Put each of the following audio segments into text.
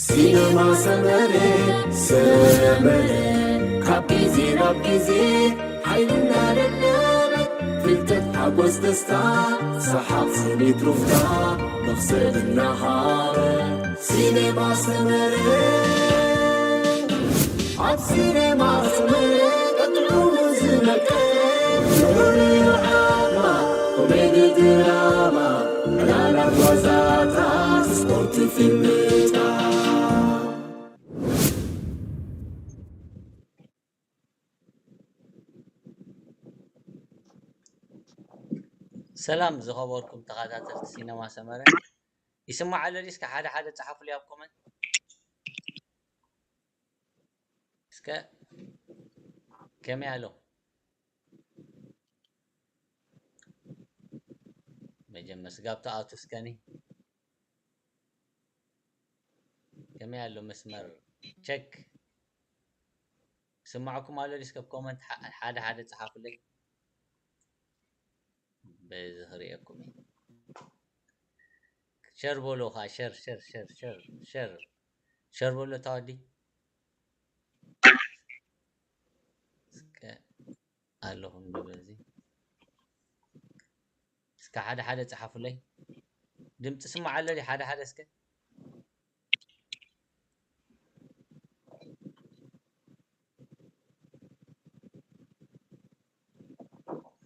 ሲነማ ሰመረ፣ ሰመረ፣ ካብ ግዜ ናብ ግዜ ሓይልና ደደበ፣ ፍልጠት፣ ሓጎስ፣ ደስታ፣ ሰሓቕ፣ ስኒት፣ ሩፍታ፣ መኽሰብ እናሃበ። ሲነማ ሰመረ፣ ኣብ ሲነማ ሰመረ፣ ጥዑሙ ዝመቀረ፣ ፍሉይ ዓማ፣ ኮሜዲ፣ ድራማ፣ ዕላላት፣ ዋዛታት፣ ስፖርት፣ ፊልምታት። ሰላም ዝኸበርኩም ተኸታተልቲ ሲነማ ሰመረ፣ ይስማዕ ኣሎ ድዩ? እስከ ሓደ ሓደ ጸሓፉለይ ኣብ ኮመንት። እስከ ከመይ ኣሎ? መጀመር ስጋብ ተኣቱ እስከኒ። ከመይ ኣሎ መስመር ቸክ? ስማዕኩም ኣሎ ድዩ? እስከ ኮመንት ሓ-፣ ሓደ ሓደ ጸሓፉለይ። በዚ ክርእየኩም እየ። ሸር በሉ ኸዓ፣ ሸር፣ ሸር፣ ሸር፣ ሸር፣ ሸር። ሸር በሉ እታ ወዲ። እስከ ኣለኹም ዶ በዚ? እስከ ሓደ ሓደ ጸሓፉለይ። ድምፂ ስማዕ ኣሎ ድዩ? ሓደ ሓደ እስከ።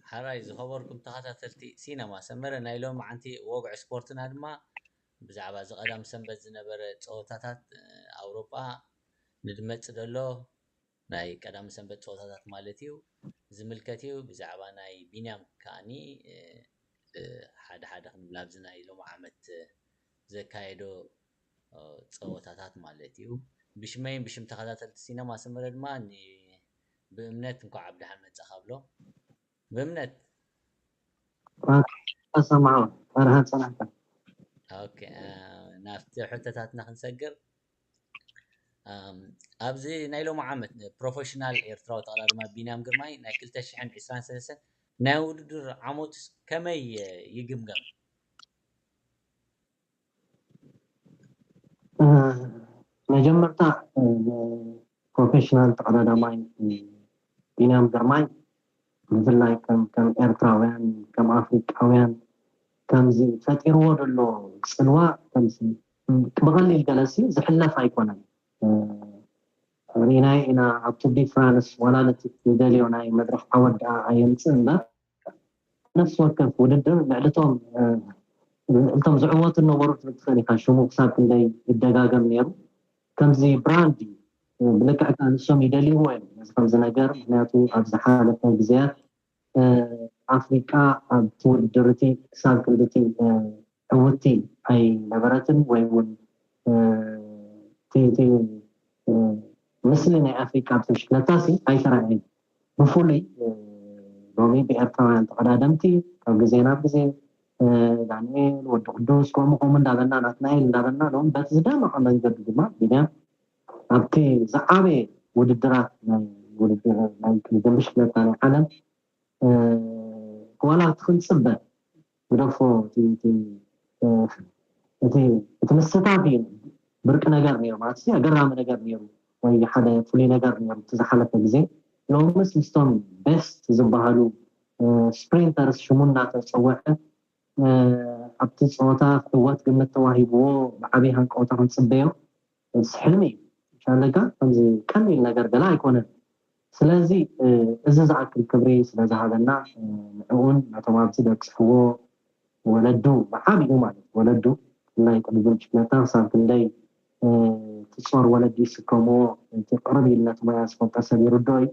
ሓራይ ዝኸበርኩም ተኸታተልቲ ሲነማ ሰመረ፣ ናይ ሎማዓንቲ ወግዒ ስፖርትና ድማ ብዛዕባ እዚ ቀዳም ሰንበት ዝነበረ ፀወታታት፣ እ፣ ኣውሮጳ ንድመፅ ደሎ ናይ ቀዳም ሰንበት ፀወታታት ማለት እዩ ዝምልከት እዩ። ብዛዕባ ናይ ቢንያም ከዓኒ፣ እ፣ እ፣ ሓደ ሓደ ክንብል ኣብዚ ናይ ሎሚ ዓመት፣ እ፣ ዘካየዶ፣ እ፣ ፀወታታት ማለት እዩ። ብሽመይን ብሽም ተኸታተልቲ ሲነማ ሰመረ ድማ ኒ-፣ ብእምነት እንኳዕ ኣብ ደሓን መጻኻ ብሎ። ብእምነት። ኦኬ፣ ተሰማዑ፣ መርሃ ጽናሕካ። ኦኬ፣ እ፣ ናብቲ ሕቶታትና ክንሰግር። ኣም፣ ኣብዚ ናይ ሎሚ ዓመት ፕሮፌሽናል ኤርትራዊ ተቐዳዳማይ ቢንያም ግርማይ ናይ ክልተ ሽሕን ዕስራን ሰለስተን ናይ ውድድር ዓመቱስ ከመይ ይግምገም? እ፣ መጀመርታ፣ እ፣ ፕሮፌሽናል ተቐዳዳማይ፣ እ፣ ቢንያም ግርማይ ብፍላይ ከም፣ ከም ኤርትራውያን፣ ከም ኣፍሪቃውያን፣ ከምዚ ፈጢርዎ ዘሎ ጽልዋ፣ ከምዚ ብቐሊል ገለሲ ዝሕለፍ ኣይኮነን። እ፣ ርኢናዮ ኢና ኣብ ቱር ዲ ፍራንስ፣ ዋላ ነቲ ዝደልዮ ናይ መድረኽ ዓወት ደኣ ኣየምጽእ እምበር፣ ነፍሲ ወከፍ ውድድር ልዕሊ እቶም፣ እ፣ ልዕሊ እቶም ዝዕወቱ ዝነበሩ ክትብል ትኽእል ኢኻ። ሽሙ ክሳብ ክንደይ ይደጋገም ነይሩ። ከምዚ ብራንድ እዩ። ብልክዕ ከኣ ንሶም ይደልይዎ እዮም ነዚ ከምዚ ነገር። ምኽንያቱ ኣብ ዝሓለፈ ግዜያት፣ እ፣ ኣፍሪቃ ኣብቲ ውድድር እቲ ክሳብ ክንድቲ፣ እ፣ ዕውትቲ ኣይነበረትን፣ ወይ እውን፣ እ፣ እቲ፣ እቲ፣ እ፣ ምስሊ ናይ ኣፍሪቃ ኣብቲ ብሽክለታሲ ኣይተራእየን። ብፍሉይ፣ እ፣ ሎሚ ብኤርትራውያን ተቐዳደምቲ ካብ ግዜ ናብ ግዜ፣ እ፣ ዳንኤል፣ ወዲ ቅዱስ፣ ከምኡ ከምኡ እንዳበልና፣ ናትናኤል እንዳበልና፣ ሎሚ በቲ ዝደመቐ መንገዲ ድማ ቢንያም ኣብቲ ዝዓበየ ውድድራት ናይ ውድድር ናይ ቅድድም ብሽክለታ ናይ ዓለም፣ እ፣ ዋላ እቲ ክንጽበ ግደፎ፣ እቲ፣ እቲ፣ እ፣ እቲ፣ እቲ ምስታፍ እዩ ብርቂ ነገር ነይሩ፣ ማለት እዚ ኣገራሚ ነገር ነይሩ ወይ ሓደ ፍሉይ ነገር ነይሩ እቲ ዝሓለፈ ግዜ። ሎምስ ምስቶም ቤስት ዝበሃሉ፣ እ፣ ስፕሪንተርስ ሽሙ እናተጸውዐ፣ እ፣ ኣብቲ ጸወታ ክዕወት ግምት ተዋሂብዎ ብዓብዪ ሃንቀውታ ክንጽበዮ እዚ ሕልሚ እዩ። ሻለጋ ከምዚ ቀሊል ነገር ገለ ኣይኮነን። ስለዚ፣ እ፣ እዚ ዝኣክል ክብሪ ስለ ዝሃበና፣ እ፣ ንዕኡን ነቶም ኣብዚ ደብጽሕዎ ወለዱ ብዓቢኡ ማለት ወለዱ ብፍላይ ቅድድም ብሽክለታ ክሳብ ክንደይ፣ እ፣ ትጾር ወለዲ ይስከምዎ፣ እቲ ቅርብ ኢሉ ነቲ ሞያ ዝፈልጦ ሰብ ይርድኦ እዩ።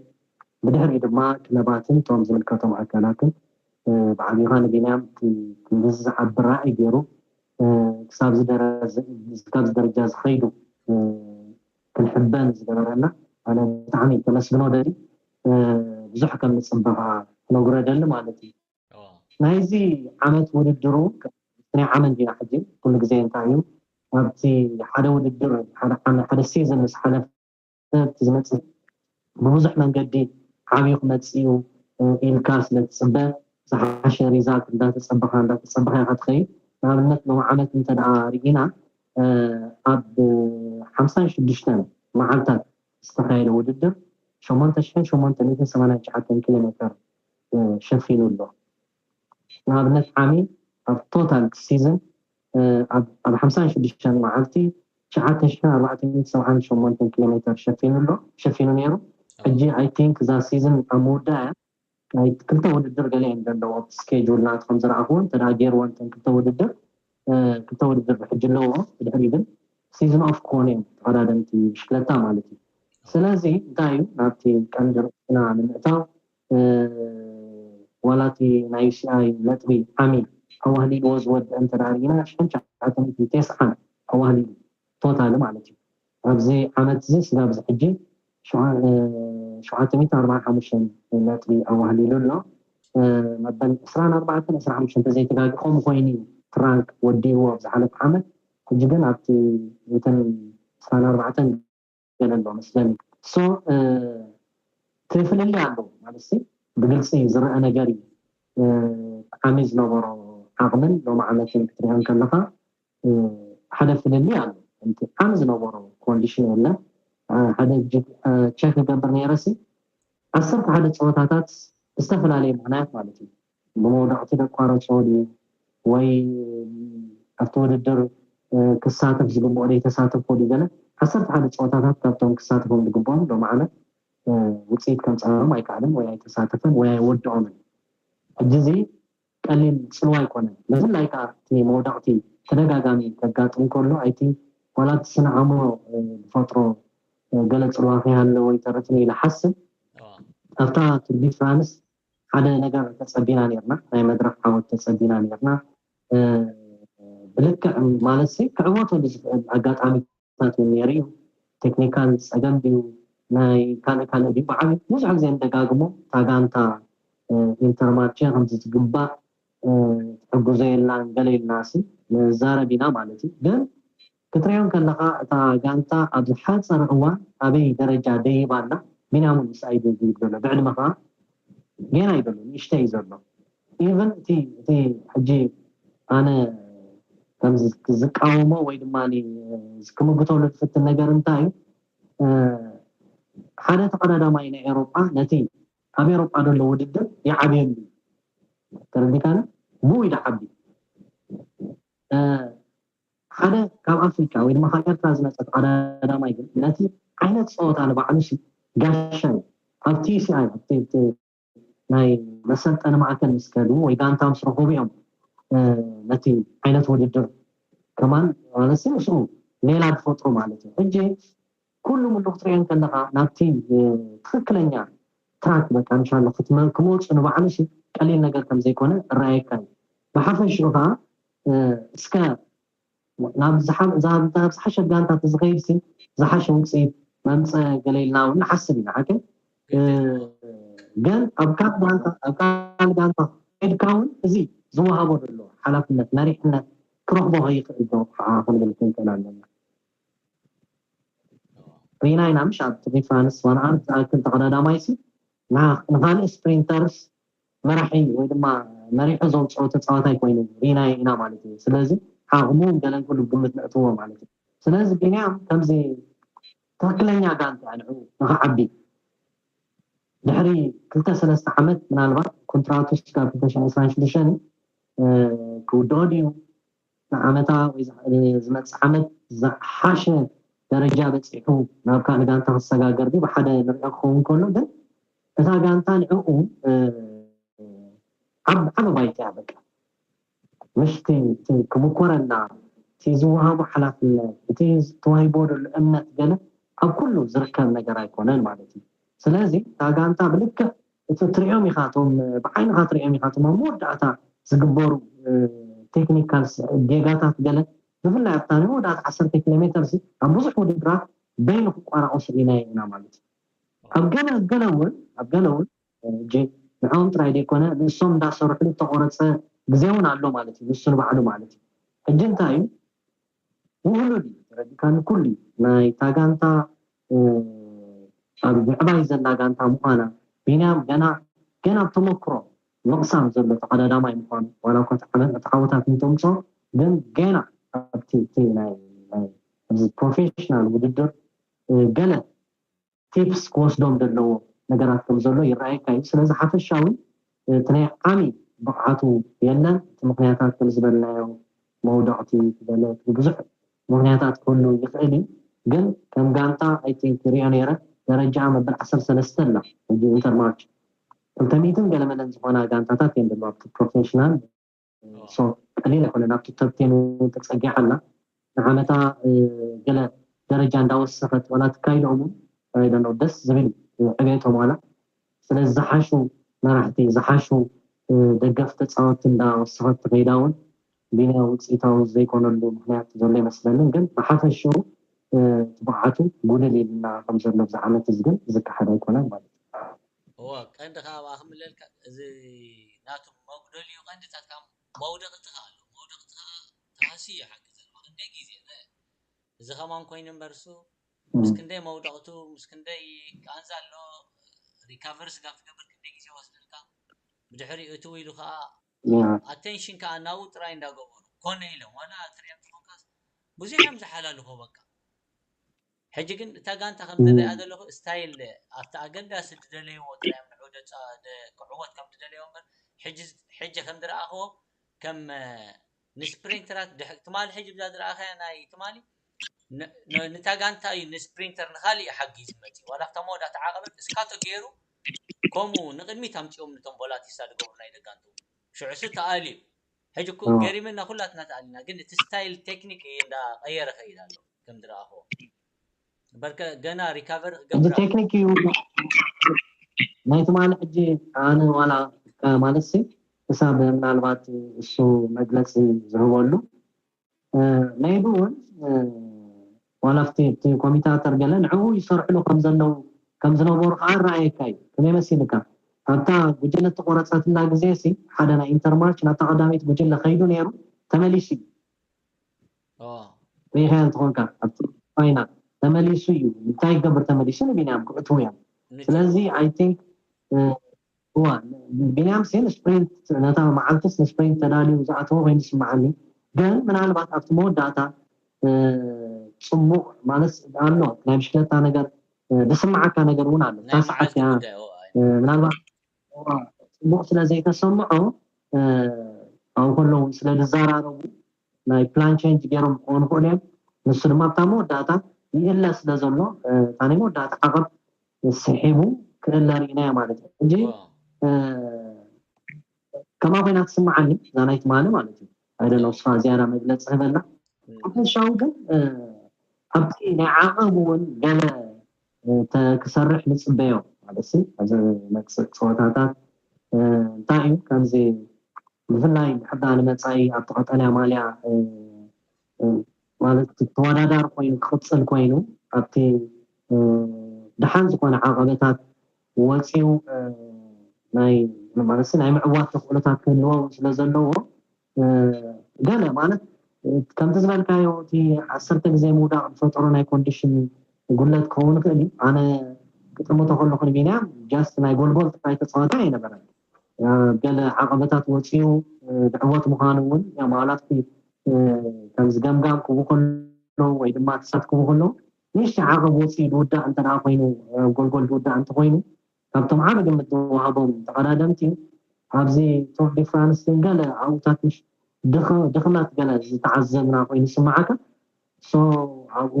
ብድሕሪኡ ድማ ክለባትን እቶም ዝምልከቶም ኣካላትን፣ እ፣ ብዓቢኻ ንቢንያም እቲ ክንድዚ ዝዓቢ ራእይ ገይሩ፣ እ፣ ክሳብ እዚ ደረጃ፣ ክሳብ እዚ ደረጃ ዝኸይዱ፣ እ፣ ክንሕበን ዝገበረና ኣነ ብጣዕሚ ከመስግኖ ደሊ፣ እ፣ ብዙሕ ከም ንጽበ ከኣ ክነግሮ ደሊ ማለት እዩ። እዎ። ናይዚ ዓመት ውድድሩ፣ ናይ ዓመት ዲና ሕጂ፣ ኩሉ ግዜ እንታይ እዩ፣ ኣብቲ ሓደ ውድድር፣ ሓደ ዓመት፣ ሓደ ሲዝን ምስ ሓለፈ እቲ ዝመጽእ ብብዙሕ መንገዲ ዓብዩ ክመጽእ እዩ፣ እ፣ ኢልካ ስለ ትጽበ፣ ዝሓሸ ሪዛልት እንዳተጸበኻ፣ እንዳተጸበኻ ኢኻ ትኸይድ። ንኣብነት ሎሚ ዓመት እንተ ደኣ ርኢና፣ ኣብ ሓምሳን ሽዱሽተን መዓልታት ዝተኻየደ ውድድር ሸሞንተ ሽሕን ሸሞንተ ሚእትን ሰማንያን ትሽዓተን ኪሎ ሜትር ሸፊኑ ኣሎ። ንኣብነት ዓሚ ኣብ ቶታል ሲዝን ኣብ ሓምሳን ሽዱሽተን መዓልቲ ትሽዓተ ሽሕን ኣርባዕተ ሚእትን ሰብዓን ሸሞንተን ኪሎ ሜትር ሸፊኑ ኣሎ ሸፊኑ ነይሩ። ሕጂ ኣይ ቲንክ እዛ ሲዝን ኣብ ምውዳእ ክልተ ውድድር ገለ እዮም ዘለዎ ኣብቲ ስኬጁል ናትኩም ዝረኣኹዎ እንተ ገይርዎ እንተን ክልተ ውድድር ክልተ ውድድር ብሕጂ ኣለዎ። ብድሕሪ ግን ሲዝን ኦፍ ክኾኑ እዮም ተቐዳደምቲ ብሽክለታ ማለት እዩ። ስለዚ እንታይ እዩ ናብቲ ቀንዲ ርእስና ንምእታው ዋላ እቲ ናይ ዩሲኣይ ነጥቢ ዓሚ ኣዋህሊልዎ ዝወድአ እንተ ርኢና ሽሕን ትሽዓተ ሚእትን ተስዓን ኣዋህሊሉ ቶታል ማለት እዩ። ኣብዚ ዓመት እዚ ስጋብ እዚ ሕጂ ሸውዓተ ሚእትን ኣርባዓን ሓሙሽተን ነጥቢ ኣዋህሊሉ ኣሎ። መበል ዕስራን ኣርባዕተን ዕስራን ሓሙሽተን እንተዘይተጋጊ ከምኡ ኮይኑ እዩ ትራንክ ወዲእዎ ኣብ ዝሓለፈ ዓመት። ሕጂ ግን ኣብቲ እተን ዕስራን ኣርባዕተን ገለ ኣሎ መስለኒ። ሶ እቲ ፍልልይ ኣለዎ ማለት ሲ ብግልፂ ዝረአ ነገር እዩ። ዓሚ ዝነበሮ ዓቕምን ሎሚ ዓመትን ክትሪኦ ከለካ ሓደ ፍልልይ ኣሎ። እቲ ዓሚ ዝነበሮ ኮንዲሽን የለን። ሓደ ቸክ ገብር ነይረ ሲ ዓሰርተ ሓደ ፀወታታት ዝተፈላለየ ምክንያት ማለት እዩ። ብመውዳቕቲ ደቋረፆ ድዩ ወይ ኣብቲ ውድድር ክሳተፍ ዝግብኦ ዘይተሳተፎ ድዩ ገለ ዓሰርተ ሓደ ፀወታታት ካብቶም ክሳተፎም ዝግብኦም ሎም ዓመት ውፅኢት ከምፃሎም ኣይከኣልን ወይ ኣይተሳተፈን ወይ ኣይወድኦምን። ሕጂ እዚ ቀሊል ፅልዋ ኣይኮነን። ብፍላይ ከዓ እቲ መውዳቕቲ ተደጋጋሚ ከጋጥም ከሎ ኣይቲ ዋላ እቲ ስነ ኣእምሮ ዝፈጥሮ ገለ ፅልዋ ከይሃለ ወይ ተረፍን ኢለ ሓስብ ኣብታ ቱር ዲ ፍራንስ ሓደ ነገር ተፀቢና ነርና ናይ መድረክ ዓወት ተፀቢና ነርና ብልክዕ ማለት ክዕወተሉ ዝኽእል ኣጋጣሚ ታት ነይሩ እዩ። ቴክኒካል ፀገም ድዩ ናይ ካልእ ካልእ ድዩ ብዓቢ ብዙሕ ግዜ ንደጋግሞ እታ ጋንታ ኢንተርማርቼ ከምዚ ዝግባእ ትሕግዞ የላን ገለ ኢልና ሲ ንዛረብ ኢና ማለት እዩ። ግን ክትሪኦ ከለካ እታ ጋንታ ኣብ ዝሓፀረ እዋን ኣበይ ደረጃ ደይባ ኣላ። ቢንያም ምስኣይ ይብል ዘሎ ብዕድመ ከዓ ጌና እዩ ዘሎ ንእሽተይ እዩ ዘሎ። ኢቨን እቲ እቲ ሕጂ ኣነ ከም ዝቃወሞ ወይ ድማ ክምግተሉ ዝፍትን ነገር እንታይ እዩ ሓደ ተቐዳዳማይ ናይ ኤሮጳ ነቲ ኣብ ኤሮጳ ዘሎ ውድድር ይዓብየሉ ተረዲካኒ ብኡ ይደዓቢ ሓደ ካብ ኣፍሪካ ወይ ድማ ካብ ኤርትራ ዝመፀ ተቐዳዳማይ ግን ነቲ ዓይነት ፀወታ ንባዕሉ ጋሻ እዩ ኣብቲ ሲኣይ ናይ መሰልጠኒ ማእከል ምስ ከዱ ወይ ጋንታ ምስ ረኸቡ እዮም ነቲ ዓይነት ውድድር ከማን ማለት ምስኡ ሌላ ዝፈጥሩ ማለት እዩ። ሕጂ ኩሉ ምሉ ክትሪኦ ከለካ ናብቲ ትክክለኛ ትራክ በቃ እንሻላ ክመፁ ንባዕሉ ቀሊል ነገር ከምዘይኮነ እረኣየካ እዩ። ብሓፈሽኡ ከዓ እስከ ናብ ዝሓሸ ጋንታ ዝኸይድ ዝሓሸ ውፅኢት መምፀ ገለ ኢልና እውን ንሓስብ ኢና ሓቂ ግን ኣብ ካልእ ጋንታ ከይድካ እውን እዚ ዝወሃቦ ዘሎ ሓላፍነት መሪሕነት ክረኽቦ ከይኽእል ዶ ከዓ ክንብል ክንክእል ኣለና። ሪና ኢና ምሽ ኣብ ሪፍራንስ ዋንኣርት ዝኣክል ተቐዳዳማይ ሲ ንካልእ ስፕሪንተርስ መራሒ ወይ ድማ መሪሑ ዘውፅኦ ተፃዋታይ ኮይኑ ሪና ኢና ማለት እዩ። ስለዚ ዓቕሙ ገለን ኩሉ ግምት ነእትዎ ማለት እዩ። ስለዚ ቢንያም ከምዚ ትክክለኛ ጋንታ ንዑ ንክዓቢ ድሕሪ ክልተ ሰለስተ ዓመት ምናልባት ኮንትራቱ ስጋብ ክልተ ሽሕን ዕስራን ሽዱሽተን ክውድኦ ድዩ ንዓመታ ወይ ዝመፅእ ዓመት ዝሓሸ ደረጃ በፂሑ ናብ ካልእ ጋንታ ክሰጋገር ድዩ ብሓደ ንሪኦ ክኸውን ከሎ ግን እታ ጋንታ ንዕኡ ዓብ ዓበ ባይታ እያ በቃ ምሽቲ እቲ ክምኮረና እቲ ዝወሃቦ ሓላፍነት እቲ ተዋሂቦ ዘሎ እምነት ገለ ኣብ ኩሉ ዝርከብ ነገር ኣይኮነን ማለት እዩ። ስለዚ እታ ጋንታ ብልክዕ እቲ ትሪኦም ኢኻ እቶም ብዓይንኻ ትሪኦም ኢኻ እቶም ኣብ መወዳእታ ዝግበሩ ቴክኒካል ጌጋታት ገለ ብፍላይ ኣብታ ናይ መወዳእታ ዓሰርተ ኪሎ ሜትር ኣብ ብዙሕ ውድድራት በይኑ ክቋራቆስ ርኢናዮ ኢና ማለት እዩ። ኣብ ገለ ገለ እውን ኣብ ገለ እውን ሕጂ ንዕኦም ጥራይ ዘይኮነ ንሶም እንዳሰርሕሉ ዝተቆረፀ ግዜ እውን ኣሎ ማለት እዩ። ንሱ ንባዕሉ ማለት እዩ። ሕጂ እንታይ እዩ ውህሉል እዩ ተረዲካኒ ኩሉ እዩ ናይ ታጋንታ ኣብ ምዕባይ ዘላ ጋንታ ምዃና ቢንያም ገና ገና ተመክሮ ምቕሳም ዘሎ ተቐዳዳማይ ምዃኑ ዋላ እኳ ተዓወታት እንተምፅኦ ግን ገና ኣብቲ ናይ ኣብዚ ፕሮፌሽናል ውድድር ገለ ቲፕስ ክወስዶም ዘለዎ ነገራት ከም ዘሎ ይረኣየካ እዩ። ስለዚ ሓፈሻዊ እቲ ናይ ዓሚ ብቕዓቱ የለን። እቲ ምክንያታት ከም ዝበልናዮ መውደቕቲ ገለ ብዙሕ ምክንያታት ክህሉ ይኽእል እዩ። ግን ከም ጋንታ ኣይ ቲንክ ሪኦ ነይረ ደረጃ መበል ዓሰርተ ሰለስተ ኣላ ሕጂ ኢንተርማርች ክልተ ሚእትን ገለ መለን ዝኾና ጋንታታት እየን ዘለዋ ኣብቲ ፕሮፌሽናል። ሶ ቀሊል ኣይኮነን ኣብቲ ተብቴን እውን ተፀጊዓ ኣላ። ንዓመታ ገለ ደረጃ እንዳወሰኸት ዋላ ትካይዶም እውን ደስ ዝብል ዕቤቶም ዋላ ስለዚ ዝሓሹ መራሕቲ ዝሓሹ ደገፍ ተፃወቲ እንዳወሰኸት ተኸይዳ እውን ቢንያ ውፅኢታዊ ዘይኮነሉ ምክንያት ዘሎ ይመስለንን ግን ብሓፈሽኡ ብቕዓቱ ጉልል ኢልና ከም ዘሎ ብዚ ዓመት እዚ ግን ዝከሓድ ኣይኮነን ማለት እዩ። እወ ቀንዲ ከዓ ኣብኣ ክምለልካ እዚ ናቱ መጉደል እዩ ቀንድታት ካብ መውደቕቲ ከዓ ኣሎ መውደቕቲ ከዓ ተሃሲ እዩ ሓቂ ዘለዋ እንደ ግዜ እዚ ከማን ኮይኑ እምበርሱ ምስ ክንደይ መውደቕቱ ምስ ክንደይ ቃንዛ ኣሎ ሪካቨሪ ስጋብ ትገብር ክንደይ ግዜ ወስደልካ ብድሕሪ እትው ኢሉ ከዓ ኣቴንሽን ከዓ ናብኡ ጥራይ እንዳገበሩ ኮነ ኢሎም ዋላ ትሪኦም ተኾንካስ ብዙሕ እዮም ዝሓላልፎ በቃ ሕጂ ግን እታ ጋንታ ከም ዝሪኣ ዘለኹ ስታይል ኣብቲ ኣገዳሲ ዝደለይዎ ጥራይ እዮም ንዑ ክዕወት ከም ዝደለይዎ እምበር ሕጂ ከም ዝረኣኽዎ ከም ንስፕሪንተራት ትማሊ ሕጂ ብዛ ዝረኣኸያ ናይ ትማሊ ንታ ጋንታ እዩ ንስፕሪንተር ንካሊእ ሓጊ ዝመፅእ ዋላ ኣብታ መወዳእታ ዓቐበት እስካቶ ገይሩ ከምኡ ንቅድሚት ኣምፅኦም ንቶም ቦላቲሳ ዝገብሩ ናይ ደጋንቱ ሽዑ ሱ ተኣልዩ ሕጂ እኮ ገሪምና ኩላትና ተኣሊና ግን እቲ ስታይል ቴክኒክ እዩ እንዳቀየረ ከይድ ኣሎ ከም ዝረኣኽዎ በርከ ገና ሪካቨር እዚ ቴክኒክ እዩ ናይ ትማሊ ሕጂ ኣነ ዋላ ማለት ሲ ክሳብ ምናልባት እሱ መግለፂ ዝህበሉ ናይ እውን ዋላ ኣብቲ ኮሚታተር ገለ ንዕኡ ይሰርሕሉ ከምዘለው ከምዝነበሩ ከዓ ረኣየካ እዩ ከመይ መሲልካ ኣብታ ጉጅለ ተቆረፀትላ ግዜ ሲ ሓደ ናይ ኢንተርማርች ናብታ ቀዳመይቲ ጉጅለ ከይዱ ነይሩ ተመሊሱ እዩ ሪኢኻዮ እንትኾንካ ኣብቲ ፋይናል ተመሊሱ እዩ እንታይ ይገብር ተመሊሱ ንቢንያም ክእትው እዮም ስለዚ ኣይ ቲንክ እዋ ቢንያም ሴ ንስፕሪንት ነታ መዓልትስ ንስፕሪንት ተዳልዩ ዝኣተወ ኮይኑ ዝስምዓኒ ግን ምናልባት ኣብቲ መወዳእታ ፅቡቅ ማለት ኣሎ ናይ ብሽክለታ ነገር ዝስምዓካ ነገር እውን ኣሎ እታ ሰዓት እያ ምናልባት ፅቡቅ ስለ ዘይተሰምዖ ኣብኡ ከለዉ ስለ ዝዘራረቡ ናይ ፕላን ቸንጅ ገይሮም ክኾኑ ክእሉ እዮም ንሱ ድማ ኣብታ መወዳእታ ይእለ ስለ ዘሎ እታ ናይ መወዳእታ ዓቐብ ስሒቡ ክእለ ርኢናዮ ማለት እዩ ሕጂ ከማ ኮይና ትስምዓኒ እዛ ናይ ትማሊ ማለት እዩ ኣይደለ ስፋ ዝያዳ መግለፂ ህበላ ሓፈሻዊ ግን ኣብቲ ናይ ዓቐብ እውን ገለ ክሰርሕ ንፅበዮ ማለት ኣብዚ መፅእ ፀወታታት እንታይ እዩ ከምዚ ብፍላይ ሕዳ ንመፃኢ ኣብቲ ቀጠልያ ማልያ ማለት ተወዳዳሪ ኮይኑ ክቅፅል ኮይኑ ኣብቲ ደሓን ዝኾነ ዓቐበታት ወፂኡ ናይ ማለት ናይ ምዕዋት ተኽእሎታት ክህልዎ ስለ ዘለዎ ገለ ማለት ከምቲ ዝበልካዮ እቲ ዓሰርተ ግዜ ምውዳቕ ዝፈጠሮ ናይ ኮንዲሽን ጉለት ክኸውን ይኽእል እዩ ኣነ ክጥምቶ ከለኹ ንቢንያም ጃስት ናይ ጎልጎል ጥራይ ተፃዋታይ ኣይነበረን ገለ ዓቐበታት ወፂኡ ድዕወት ምዃኑ እውን ማላት ከምዚ ገምጋም ክቡ ከሎ ወይ ድማ ክሳት ክቡ ከሎ ንእሽተ ዓቐብ ወፂኡ ዝውዳእ እንተ ኮይኑ ጎልጎል ዝውዳእ እንተኮይኑ ካብቶም ዓቢ ግምት ዝወሃቦም ተቐዳደምቲ ኣብዚ ቱር ዲ ፍራንስ ግን ገለ ኣብኡታት ምሽ ድኽመት ገለ ዝተዓዘብና ኮይኑ ይስምዓካ ሶ ኣብኡ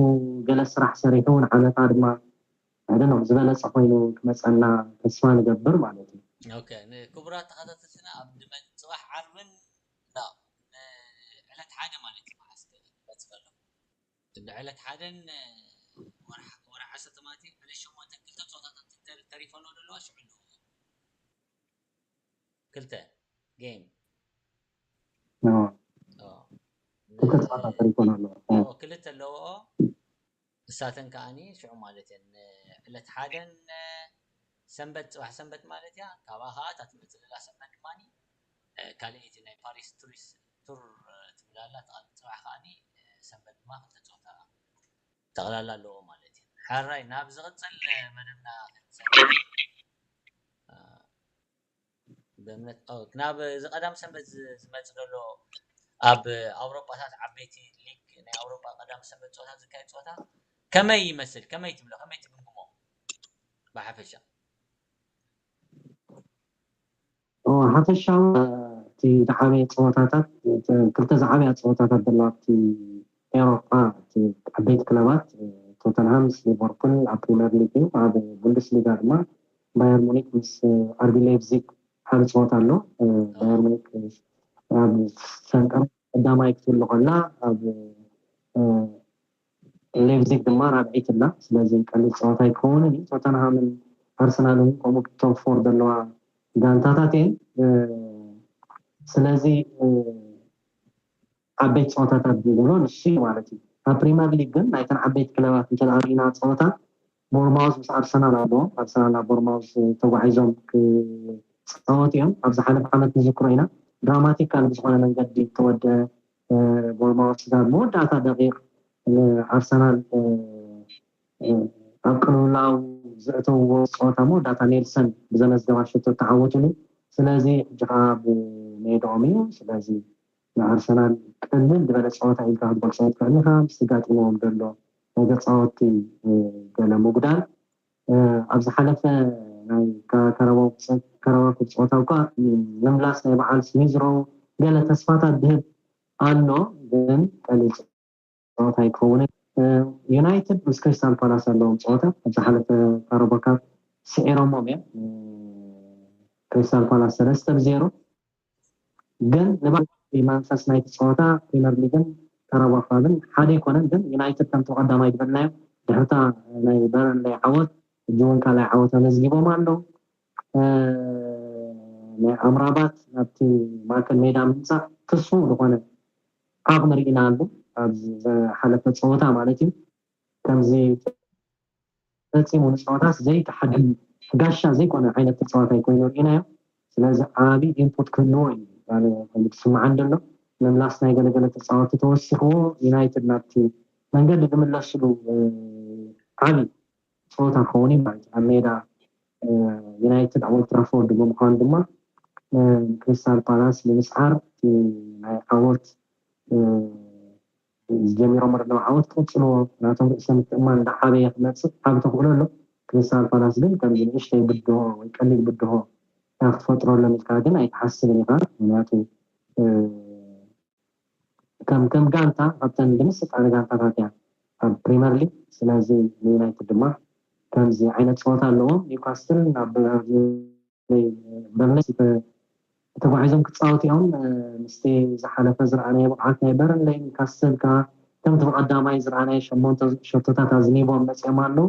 ገለ ስራሕ ሰሪሑ ንዓመታ ድማ ኣይደኖም ዝበለፀ ኮይኑ ክመፀና ተስፋ ንገብር ማለት እዩ ኦኬ ንክቡራት ተኸታተልትና ኣብ ድመ ፅባሕ ዓርብን ዕለት ሓደ ማለት እዩ መዓስ ክመፅእ ከሎ ዕለት ሓደን ወርሓ ዓሰርተ ማለት እዩ ዕለት ሸሞንተ ክልተ ፀወታታት ተሪፈኖ ዘለዋ ሽዑ ክልተ ጌም ክልተ ፀወታ ተሪፈኖ ኣለዋ ክልተ ኣለዎ እሳተን ከዓኒ ሽዑ ማለት እየን ዕለት ሓደን ሰንበት ፅባሕ ሰንበት ማለት እያ ካብኣ ከዓ እታ ትመፅእ ዘላ ሰንበት ድማ ካልኣይቲ ናይ ፓሪስ ቱሪስ ቱር ትብላላ ትቐል ፅባሕ ከዓኒ ሰንበት ድማ ክልተ ፀወታ ጠቕላላ ኣለዎ ማለት እዩ ሓራይ ናብ ዝቕፅል መደብና ክንሰ ብእምነት ናብ እዚ ቀዳም ሰንበት ዝመፅ ዘሎ ኣብ ኣውሮጳታት ዓበይቲ ሊግ ኣውሮጳ ቀዳም ሰንበት ፀወታ ዝካየድ ፀወታ ከመይ ይመስል? ከመይ ትብሎ? ከመይ ትግምግሞ? ብሓፈሻ ሓፈሻዊ እቲ ዝዓበየ ፀወታታት ክልተ ዝዓበያ ፀወታታት ዘለዋ ኣብቲ ኤውሮጳ እቲ ዓበይቲ ክለባት ቶተንሃም ምስ ሊቨርፑል ኣብ ፕሪምየር ሊግ እዩ። ኣብ ቡንደስሊጋ ድማ ባየር ሙኒክ ምስ ኣርቢ ሌፕዚግ ሓደ ፀወታ ኣሎ። ባየር ሙኒክ ኣብ ሰንቀር ቀዳማይ ክትህሉ ከላ ኣብ ሌፕዚግ ድማ ራብዒት ኣላ። ስለዚ ቀሊል ፀወታ ኣይክኸውንን እዩ። ቶተንሃምን ኣርሰናልን ከምኡ ቶፕ ፎር ዘለዋ ጋንታታት እየን። ስለዚ ዓበይቲ ፀወታታት ዝብሎ ንሱ እዩ ማለት እዩ። ኣብ ፕሪምየር ሊግ ግን ናይተን ዓበይቲ ክለባት እንተ ርኢና ፀወታ ቦርማውዝ ምስ ኣርሰናል ኣለዎም። ኣርሰናል ናብ ቦርማውዝ ተጓዒዞም ክፃወቱ እዮም። ኣብ ዝሓለፈ ዓመት ንዝክሮ ኢና ድራማቲካል ብዝኾነ መንገዲ ተወደ። ቦርማውዝ ኣብ መወዳእታ ደቂቕ ኣርሰናል ኣብ ቅልውላው ዘእተውዎ ፀወታ መወዳእታ ኔልሰን ብዘመዝገባ ሸቶ ተዓወቱሉ። ስለዚ ሕጂ ከዓ ብሜድኦም እዩ። ስለዚ ንኣርሰናል ቀልል ዝበለ ፀወታ ኢልካ ክትገልፆ ትኽእል ኢኻ። ምስ ጋጢምዎም ዘሎ ናይ ተፃወትቲ ገለ ምጉዳል ኣብ ዝሓለፈ ናይ ከረባኩብ ፀወታ እኳ ምምላስ ናይ በዓል ስሚዝሮ ገለ ተስፋታት ዝህብ ኣሎ፣ ግን ቀሊል ፀወታ ኣይክኸውንን። ዩናይትድ ምስ ክሪስታል ፓላስ ዘለዎም ፀወታ ኣብ ዝሓለፈ ካራባኦ ካፕ ስዒሮሞም እዮም። ክሪስታል ፓላስ ሰለስተ ብዜሮ። ግን ንባዕሉ መንፈስ ናይቲ ፀወታ ፕሪምየር ሊግን ካራባኦ ካፕን ሓደ ኣይኮነን። ግን ዩናይትድ ከምቲ ቀዳማይ ዝበልናዮ ድሕርታ ናይ በርንሌይ ዓወት ሕጂ እውን ካልኣይ ዓወት ኣመዝጊቦም ኣለዉ። ናይ ኣምራባት ናብቲ ማእከል ሜዳ ምምፃእ ፍሱው ዝኾነ ዓቕሚ ርኢናሉ ኣብ ዝሓለፈ ፀወታ ማለት እዩ። ከምዚ ፈፂሙ ንፀወታስ ዘይተሓድል ጋሻ ዘይኮነ ዓይነት ተፃዋታይ ኮይኑ ርኢናዮ። ስለዚ ዓቢ ኢንፑት ክህልዎ እዩ ዝስምዓን ዘሎ። ምምላስ ናይ ገለገለ ተፃወቲ ተወሲኽዎ ዩናይትድ ናብቲ መንገዲ ዝምለስሉ ዓቢ ፀወታ ክኸውን እዩ ማለት እዩ። ኣብ ሜዳ ዩናይትድ ኣብ ኦልትራፎርድ ብምዃኑ ድማ ንክሪስታል ፓላስ ንምስዓር ናይ ዓወት ዝጀሚሮም ኣለዉ ዓወት ክቕፅልዎ ናቶም ርእሰ ምትእማን እንዳዓበየ ክመፅእ ዓብ ተኽእሎ ኣሎ። ክሪስታል ፓላስ ግን ከምዚ ንእሽተይ ብድሆ ወይ ቀሊል ብድሆ ክትፈጥረሎም ኢልካ ግን ኣይትሓስብን ኢኻ። ምክንያቱ ከም ከም ጋንታ ካብተን ዝምስጣ ጋንታታት እያ ኣብ ፕሪምየር ሊግ። ስለዚ ንዩናይትድ ድማ ከምዚ ዓይነት ፀወታ ኣለዎም። ኒውካስትል ናብ በርንሌይ ተጓዒዞም ክፃወቱ እዮም። ምስቲ ዝሓለፈ ዝረኣናዮ ብቕዓት ናይ በርንሌይ ኒውካስትል ከዓ ከምቲ ብቐዳማይ ዝረኣናዮ ሸሞንተ ሸቶታት ኣዝኒቦም መፅኦም ኣለዉ።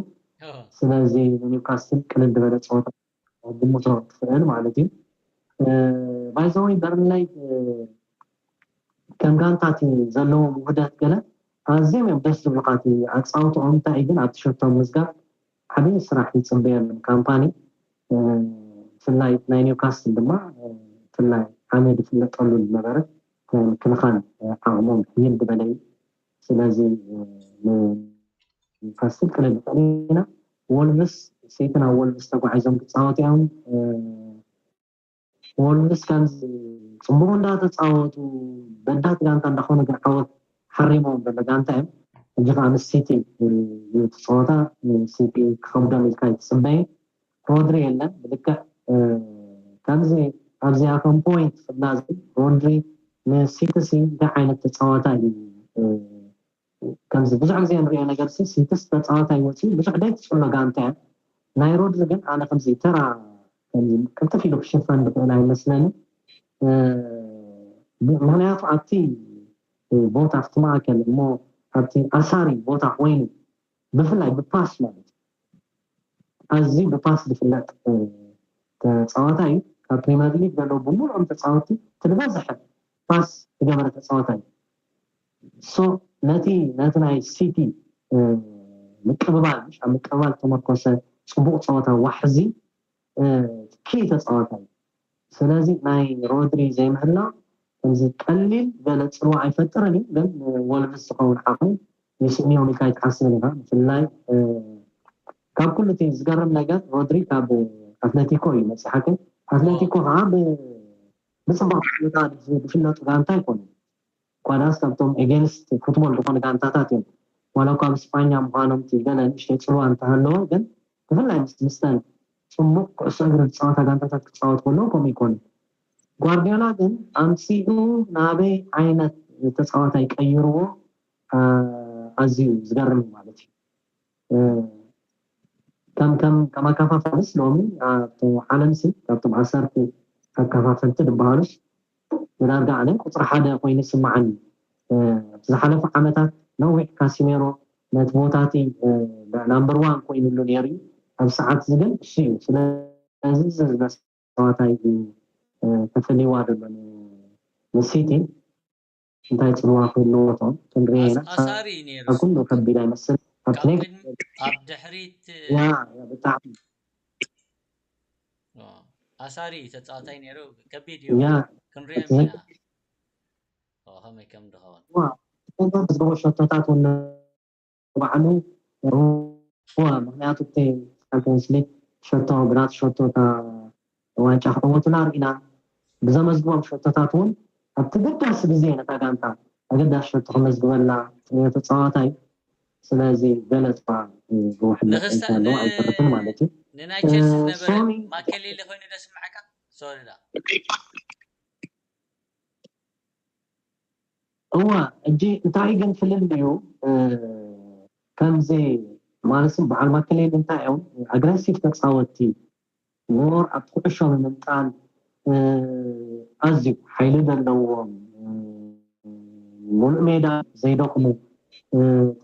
ስለዚ ንኒውካስትል ቅልል ዝበለ ፀወታ ግምቶ ትኽእል ማለት እዩ። ባይዘወይ በርንሌይ ከም ጋንታ እቲ ዘለዎም ውህደት ገለ ኣዝዮም እዮም ደስ ዝብሉካ። እቲ ኣፃውትኦም እንታይ እዩ ግን ኣብቲ ሸቶም ምዝጋብ ዓብዪ ስራሕ ይፅበየሎም ካምፓኒ። ብፍላይ ናይ ኒውካስትል ድማ ብፍላይ ዓመ ዝፍለጠሉ ዝነበረ ናይ ምክልኻል ዓቕሞም ሕይል ዝበለ እዩ። ስለዚ ንኒውካስትል ቅልል ንኽእል ኢና። ወልቭስ ሲቲ ናብ ወልቭስ ተጓዒዞም ክፃወቱ እዮም። ወልቭስ ከምዚ ፅቡቕ እንዳተፃወቱ በዳት ጋንታ እንዳኾኑ ግን ዓወት ሓሪሞም ዘሎ ጋንታ እዮም። ሕጂ ከዓ ምስ ሲቲ እዩ እቲ ፀወታ። ሲቲ ክኸብዶም ኢልካ ይትፅበይ። ሮድሪ የለን ብልክዕ ከምዚ ኣብዚኣ ከም ፖይንት ፍላዝ ሮድሪ ንሲቲ ሲ እንታይ ዓይነት ተፃዋታ እዩ ከምዚ ብዙሕ ግዜ ንሪኦ ነገር ሲ ሲትስ ተፃዋታይ ወፂኡ ብዙሕ ደይ ትፅሎ ጋንታ እያ። ናይ ሮድሪ ግን ኣነ ከምዚ ተራ ቅልጥፍ ኢሉ ክሽፈን ዝኽእል ኣይመስለኒ። ምክንያቱ ኣብቲ ቦታ ኣብቲ ማእከል እሞ ኣብቲ ኣሳሪ ቦታ ኮይኑ ብፍላይ ብፓስ ማለት ኣዝዩ ብፓስ ዝፍለጥ ተፃዋታይ እዩ። ካብ ፕሪምየር ሊግ ዘለዉ ብምሉኦም ተፃወቲ እቲ ዝበዝሐ ፓስ ዝገበረ ተፃዋታይ እዩ። ሶ ነቲ ነቲ ናይ ሲቲ ምቅብባል ምሽ ኣብ ምቅብባል ተመርኮሰ ፅቡቕ ፀወታ ዋሕዚ ኪ ተፃዋታይ እዩ። ስለዚ ናይ ሮድሪ ዘይምህላው ከምዚ ቀሊል ገለ ፅልዋ ኣይፈጥርን እዩ፣ ግን ወልቭስ ዝኸውን ዓቕሚ ይስእንዮም ኢልካ ኣይትሓስብን ኢኻ። ብፍላይ ካብ ኩሉ እቲ ዝገርም ነገር ሮድሪ ካብ ኣትለቲኮ እዩ መፅእ ሓቂ። ኣትለቲኮ ከዓ ብፅቡቅ ታ ዝፍለጡ ጋንታ ኣይኮኑን። ኳዳስ ካብቶም ኤጌንስት ፉትቦል ዝኾኑ ጋንታታት እዮም። ዋላ እኳ ኣብ ስጳኛ ምዃኖም እቲ ገለ ንእሽተይ ፅልዋ እንተሃለዎ፣ ግን ብፍላይ ምስ ምስተን ፅቡቕ ኩዕሶ እግሪ ዝፃወታ ጋንታታት ክፃወት ከለዉ ከምኡ ይኮኑ። ጓርዲዮላ ግን ኣምፂኡ ናበይ ዓይነት ተፃዋታይ ቀይርዎ፣ ኣዝዩ ዝገርም እዩ ማለት እዩ። ከም ከም ከም ኣከፋፋልስ ሎሚ ኣብቲ ዓለምሲ ካብቶም ዓሰርተ ኣከፋፈልቲ ዝበሃሉስ ብዳርጋ ኣነ ቁፅሪ ሓደ ኮይኑ ይስምዓኒ። ኣብቲ ዝሓለፈ ዓመታት ነዊሕ ካሲሜሮ ነቲ ቦታቲ ናምበር ዋን ኮይኑሉ ነይሩ እዩ። ኣብ ሰዓት እዚ ግን እሱ እዩ። ስለዚ ተፃዋታይ እዩ ተፈልይዋ ዘሎ ንሲቲ። እንታይ ፅልዋ ክህልዎ ቶም ክንሪኦ ኢና። ኣሳሪ ነይሩ። ካብ ኩሉ ከቢድ ኣይመስል። ኣብቲ ናይ ኣብ ድሕሪት ያ ያ ብጣዕሚ ኣሳሪ ተፃዋታይ ነይሩ። ከቢድ እዩ። ያ ክንሪኦም ኢና። ከመይ ከም ድኸውን ዝገበ ሸቶታት እውን ባዕሉ ዋ ምክንያቱ እቲ ቻምፒዮንስ ሊግ ሸቶ ብናት ሸቶ እታ ዋንጫ ክዕወቱላ ርኢና። ብዘመዝግቦም ሸቶታት እውን ኣብቲ ገዳሲ ግዜ ነታ ጋንታ ኣገዳሲ ሸቶ ከመዝግበላ ተፃዋታይ። ስለዚ ገለ እኳ ዝውሕል መጠን ኣለዎ ኣይተርፍን ማለት እዩ። ንናይ ቸልሲ ዝነበረ ሶኒ ማኬሌሊ ኮይኑ ደስምዐካ ሶሪ ዳ እዋ እጂ እንታይ ግን ፍልልዩ ከምዚ ማለት በዓል ማከሌል እንታይ እዮም ኣግረሲቭ ተፃወቲ ሞር ኣብ ኩዕሾ ምምንጣል ኣዝዩ ሓይሊ ዘለዎም ሙሉእ ሜዳ ዘይደኽሙ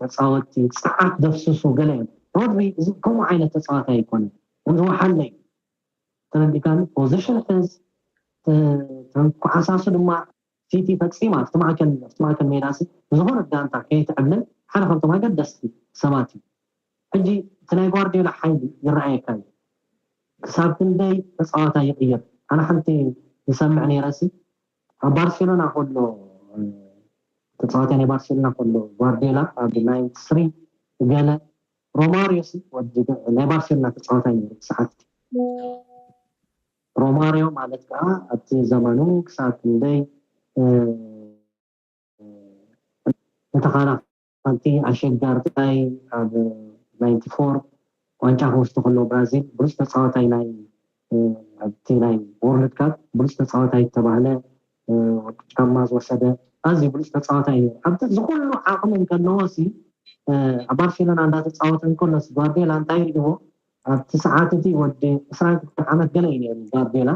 ተፃወቲ ፀዓት ደፍስሱ ገለ እዮም። ሮድሪ እዚ ከምኡ ዓይነት ተፃዋቲ ኣይኮነ ዝወሓለ እዩ። ተረዲካኒ ፖዚሽን ሕዝ ተንኳዓሳሱ ድማ ሲቲ ፈፂማ ኣብቲ ማእከል ኣብቲ ማእከል ሜዳ ሲ ዝኾነት ጋንታ ከይትዕብልን ሓደ ካብቶም ኣገደስቲ ሰባት እዩ። ሕጂ እቲ ናይ ጓርዲዮላ ሓይሊ ይረኣየካ እዩ። ክሳብ ክንደይ ተፃዋታ ይቕይር። ኣነ ሓንቲ ዝሰምዕ ነይረ ሲ ኣብ ባርሴሎና ከሎ ተፃዋታይ ናይ ባርሴሎና ከሎ ጓርዲዮላ ኣብ ናይ ስሪ ገለ ሮማሪዮ ሲ ወዲ ናይ ባርሴሎና ተፃዋታይ ነይሩ ሰዓት ሮማሪዮ ማለት ከዓ ኣብቲ ዘመኑ ክሳብ ክንደይ ንተኻላኸልቲ ኣሸጋርታይ ኣብ ናይንቲ ፎር ዋንጫ ክወስዱ ከለዉ ብራዚል ብሉፅ ተፃዋታይ ናይ ኣብቲ ናይ ወርልድ ካፕ ብሉፅ ተፃዋታይ ዝተባህለ ወርቂ ጫማ ዝወሰደ ኣዝዩ ብሉፅ ተፃዋታይ እዩ። ኣብቲ ዝኩሉ ዓቕሚ እንከለዎ ሲ ኣብ ባርሴሎና እንዳተፃወተ እንከሎ ሲ ጓርዲዮላ እንታይ ሪእዎ ኣብቲ ሰዓት እቲ ወዲ ዕስራን ክልተን ዓመት ገለ እዩ ነይሩ ጓርዲዮላ።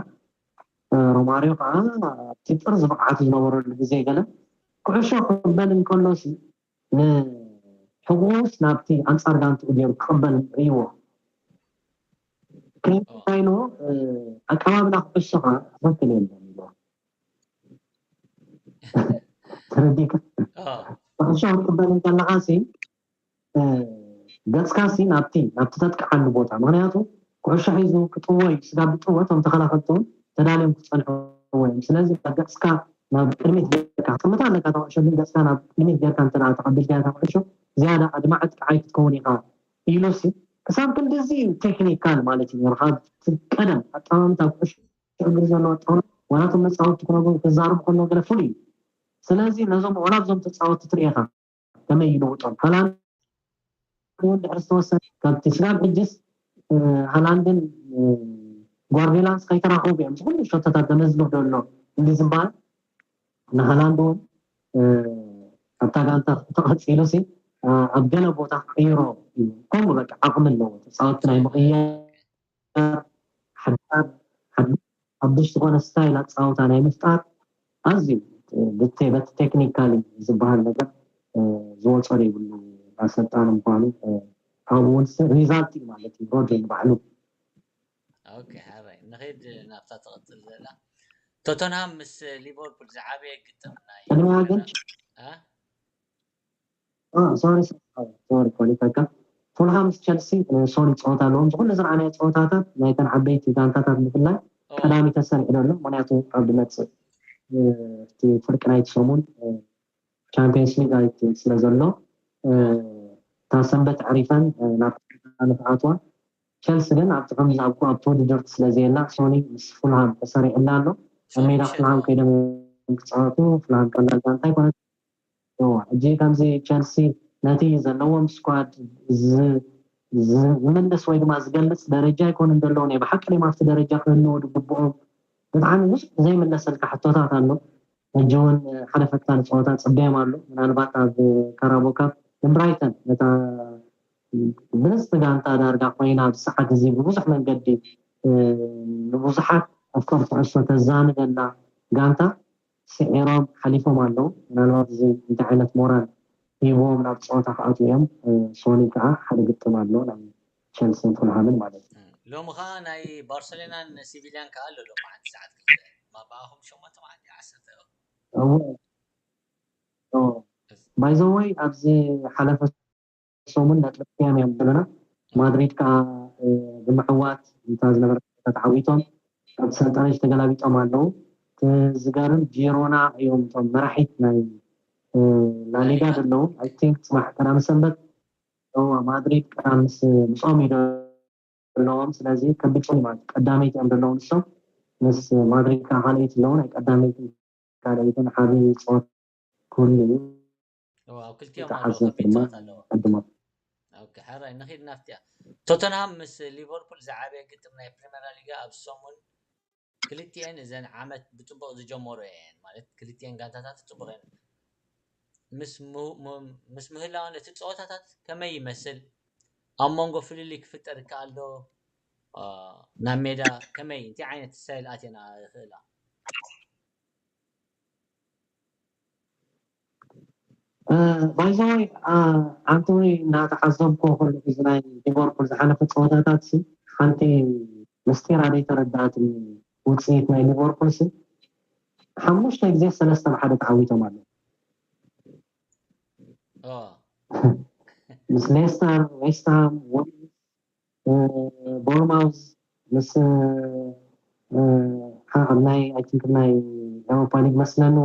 ሮማሪዮ ከዓ ኣብቲ ጥርዚ ብቕዓቱ ዝነበረሉ ግዜ ገለ ኩዕሾ ክቕበል እንከሎ ሲ ንሕቁስ ናብቲ ኣንፃር ጋንትኡ ገይሩ ክቕበል ርእይዎ ከይታይኖ ኣቀባብላ ኩዕሾ ከዓ ትኽክል የለን ኢልዎ። ተረዲካ ኩዕሾ ክትቅበል እንከለካ ሲ ገፅካ ሲ ናብቲ ናብቲ ተጥቅዓሉ ቦታ ምክንያቱ ኩዕሾ ሒዙ ክጥዎ እዩ ስጋብ ዝጥዎ እቶም ተኸላኸልቲ እውን ተዳልዮም ክፀንሕዎ እዮም ስለዚ ገፅካ ናብ ቅድሚት ጌርካ ክትጥምታ ኣለካ ተኩዕሾ ግን ገፅካ ናብ ቅድሚት ጌርካ እንተ ተቐቢልካ እታ ኩዕሾ ዝያዳ ኣድማዒ ጥቃዓይ ክትከውን ኢኻ ኢሉ ሲ ክሳብ ክንድዚ እዩ ቴክኒካል ማለት እዩ ካብ ቀደም ኣጠማምታ ኩዕሾ እግሪ ዘለዎ ኣጠማምታ ዋላ እቶም መፃወቲ ክነግሩ ክዛረቡ ከለዉ ገለ ፍሉይ እዩ ስለዚ ነዞም ዋላ ኣብዞም ተፃወቲ ትሪኢኻ ከመይ ይልውጦም ሃላንድ እውን ድሕሪ ዝተወሰነ ካብቲ ስጋብ ሕጅስ ሃላንድን ጓርዲዮላን ከይተራኸቡ እዮም ዝኩሉ ሸቶታት ዘመዝግብ ዘሎ እንዲ ዝበሃል ንሃላንድ እውን ኣብታ ጋንታ ተቐፂሉ ሲ ኣብ ገለ ቦታ ክቅይሮ እዩ ከምኡ በቃ ዓቕሚ ኣለዎ ተፃወቲ ናይ ምቕያር ሓዱሽ ዝኾነ ስታይል ኣፃወታ ናይ ምፍጣር ኣዝዩ ብቲ በቲ ቴክኒካሊ ዝበሃል ነገር ዝወፀ ዘይብሉ ኣሰልጣኒ ምኳኑ ኣብኡ እውን ሪዛልት እዩ ማለት እዩ ሮድሪ ንባዕሉ ኦኬ ሓራይ ንኸይድ ናብታ ትቐፅል ዘላ ቶተንሃም ምስ ሊቨርፑል ዝዓበየ ግጥም ናይ ቅድሚያ ግን ሶሪ ሶሪ ኮሊፈካ ፉልሃም ምስ ቸልሲ ሶሪ ፀወታ ኣለዎም ዝኩሉ ዝረዓናዮ ፀወታታት ናይተን ዓበይቲ ጋንታታት ብፍላይ ቀዳሚ ተሰሪዑ ዘሎ ምክንያቱ ኣብ ዝመፅእ እቲ ፍርቂ ናይቲ ሰሙን ቻምፒየንስ ሊግ ኣይት ስለ ዘሎ እታ ሰንበት ዕሪፈን ናብ ንክኣትዋ ቸልሲ ግን ኣብቲ ከምዚ ኣብ ኣብቲ ውድድርቲ ስለ ዘየላ ሶኒ ምስ ፉልሃም ተሰሪዕላ ኣሎ ኣብ ሜዳ ፉልሃም ከይዶም ክፃወቱ ፉልሃም ቀላል ጋንታ ኣይኮነት ሕጂ ከምዚ ቸልሲ ነቲ ዘለዎም ስኳድ ዝምልስ ወይ ድማ ዝገልፅ ደረጃ ኣይኮኑን ዘለዉ። ናይ ብሓቂ ድዮም ኣብቲ ደረጃ ክህልዉ ዝግብኦም? ብጣዕሚ ብዙሕ ዘይምለሰልካ ሕቶታት ኣሎ። ሕጂ እውን ሓደ ፈታኒ ፀወታ ፅበዮም ኣሎ። ምናልባት ኣብ ካራቦ ካፕ ንብራይተን ነታ ብልፅቲ ጋንታ ዳርጋ ኮይና ኣብዚ ሰዓት እዚ ብብዙሕ መንገዲ ንብዙሓት ኣፍቀርቲ ኩዕሶ ተዛንበላ ጋንታ ስዒሮም ሓሊፎም ኣለዉ። ምናልባት እዚ እንታይ ዓይነት ሞራል ሂብዎም ናብ ፀወታ ክኣትዉ እዮም። ሶኒ ከዓ ሓደ ግጥም ኣሎ ናይ ቸልሲን ፍልሃምን ማለት እዩ። ሎሚ ከዓ ናይ ባርሰሎናን ሲቪልያን ከዓ ኣሎ። ሎሚ ሓንቲ ሰዓት ክልተ ብኣኹም ሸሞንተ መዓልቲ ዓሰርተ ባይዘወይ ኣብዚ ሓለፈ ሰሙን ነጥቢ ቅያም እዮም ዘለና። ማድሪድ ከዓ ብምዕዋት እታ ዝነበረ ተዓዊቶም ኣብ ሰንጠረዥ ተገላቢጦም ኣለዉ። ዝገርም ጂሮና እዮም እቶም መራሒት ናይ ላሊጋ ዘለዉ። ኣይ ቲንክ ፅባሕ ቀዳሚ ሰንበት ማድሪድ ቀዳሚ ምስኦም እዩ ዘለዎም። ስለዚ ከቢድ ማለት ቀዳመይቲ እዮም ዘለዉ ንሶም ምስ ማድሪድ ከዓ ካልኣይቲ ኣለዉ። ናይ ቀዳመይቲ ካልኣይትን ዓብዪ ፀወት ክህሉ እዩ። ኣብ ክልቲኦም ኣለዉ ከቢድ ፀወት ኣለዎ። ሕራይ ንኺድ ናፍቲያ ቶተንሃም ምስ ሊቨርፑል ዝዓበየ ግጥም ናይ ፕሪምየር ሊጋ ኣብ ሰሙን ክልቲኤን እዘን ዓመት ብፅቡቕ ዝጀመሩ እየን ማለት ክልቲኤን ጋንታታት ፅቡቕ እየን። ምስ ምህላወን እቲ ፀወታታት ከመይ ይመስል? ኣብ መንጎ ፍልልይ ክፍጠር ይከኣል ዶ? ናብ ሜዳ ከመይ እንታይ ዓይነት ስታይል ኣትየን ይኽእላ? ባይዘወይ ኣንቶኒ እናተዓዘብኩ ከለኩ እዚ ናይ ሊቨርፑል ዝሓለፈ ፀወታታት ሓንቲ ምስጢር ኣደይ ተረዳእትኒ። ውፅኢት ናይ ሊቨርፑል ሓሙሽተ ግዜ ሰለስተ ብሓደ ተዓዊቶም ኣለዉ። ምስ ሌስተር፣ ዌስትሃም፣ ቦርማውዝ ምስ ኣብ ናይ ኣይ ቲንክ ናይ ኤሮፓ ሊግ መስለኒ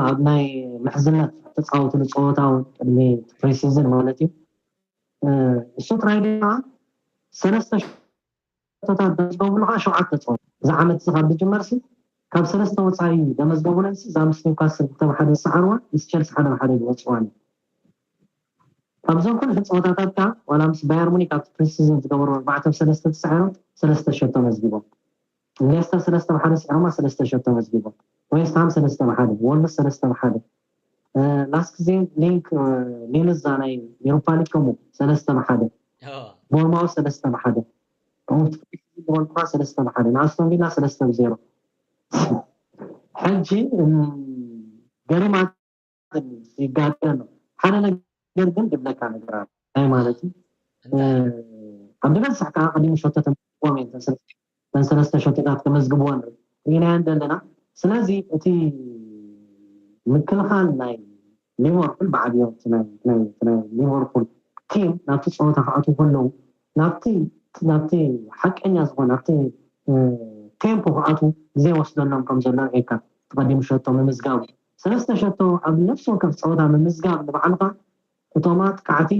ኣብ ናይ ምሕዝነት ተፃወትሉ ፀወታ እውን ቅድሚ ፕሪሲዝን ማለት እዩ። እሱ ጥራይ ድማ ሰለስተ ሸቶታት ዘመዝገብሉ ከዓ ሸውዓተ ፀወታ እዚ ዓመት እዚ ካብ ዝጅመር ሲ ካብ ሰለስተ ወፃኢ ዘመዝገቡለን ሲ እዛ ምስ ኒውካስል ክልተ ብሓደ ዝሰዓርዋ ምስ ቸልሲ ሓደ ብሓደ ዝወፅዋን እዩ። ካብዞም ኩሉ ፀወታታት ከዓ ዋላ ምስ ባየር ሙኒክ ኣብቲ ፕሪሲዝን ዝገበሩ ኣርባዕተ ብ ሰለስተ ተሳዒሮም ሰለስተ ሸቶ መዝጊቦም። ሌስተር ሰለስተ ብሓደ ስዒሮማ ሰለስተ ሸቶ መዝጊቦም። ዌስትሃም ሰለስተ ብሓደ፣ ወልቭስ ሰለስተ ብሓደ። ላስት ግዜ ሊንክ ሊልዛ ናይ ኤሮፓ ሊግ ከምኡ ሰለስተ ብሓደ፣ ቦርማውዝ ሰለስተ ብሓደ፣ ከምኡ ዝበልኩኻ ሰለስተ ብሓደ፣ ንኣስቶን ቪላ ሰለስተ ብዜሮ። ሕጂ ገሪማ ይጋደል ኣሎ። ሓደ ነገር ግን ድብለካ ነገር ኣሎ። እንታይ ማለት እዩ? ኣብ ዝበዝሕ ከዓ ቀዲሙ ሸቶ ተመዝግቦም እዮም። እተን ሰለስተ ሸቶታት ከመዝግብዎ ንርኢ ርኢናዮ ዘለና። ስለዚ እቲ ምክልኻል ናይ ሊቨርፑል ብዓብዮ ናይ ሊቨርፑል ቲም ናብቲ ፀወታ ክኣትዉ ከለዉ ናብቲ ናብቲ ሓቀኛ ዝኾነ ኣብቲ ቴምፖ ክኣትዉ ግዜ ወስደሎም ከም ዘሎ ርኢካ ተቐዲሙ ሸቶ ምምዝጋቡ ሰለስተ ሸቶ ኣብ ነፍሲ ወከፍ ፀወታ ምምዝጋብ ንባዕልኻ እቶም ኣጥቃዕቲ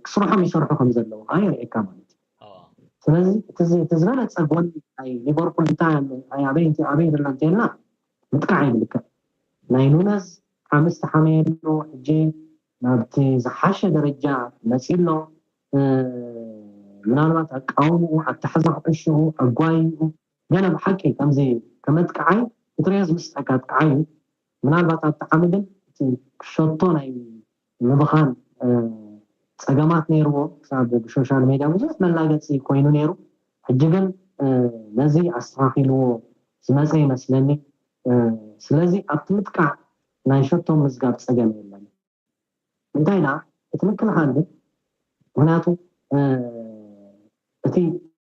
ክስርሖም ይሰርሑ ከም ዘለዉ ከዓ የርእየካ ማለት እዩ። ስለዚ እቲ ዝበለፀ ጎኒ ናይ ሊቨርፑል እንታይ ኣሎ ኣበይ ዘሎ እንተልና ምጥቃዕ ይብልካ ናይ ኑነዝ ሓምስ ተሓመየሉ ሕጂ ናብቲ ዝሓሸ ደረጃ መፂ ኣሎ። ምናልባት ኣቃውምኡ ኣተሓዛ ኩዕሽኡ ኣጓይኡ ገለ ብሓቂ ከምዚ ከመጥቅዓይ ክትሪኦ ዝምስጠካ ኣጥቅዓይ እዩ። ምናልባት ኣብቲ ዓሚ ግን እቲ ሸቶ ናይ ምብኻን ፀገማት ነይርዎ ክሳብ ብሶሻል ሜድያ ብዙሕ መላገፂ ኮይኑ ነይሩ። ሕጂ ግን ነዚ ኣስተኻኺልዎ ዝመፀ ይመስለኒ። ስለዚ ኣብቲ ምጥቃዕ ናይ ሸቶ ምዝጋብ ፀገም የለን። እንታይ ዳ እቲ ምክልኻል ግን ምክንያቱ እቲ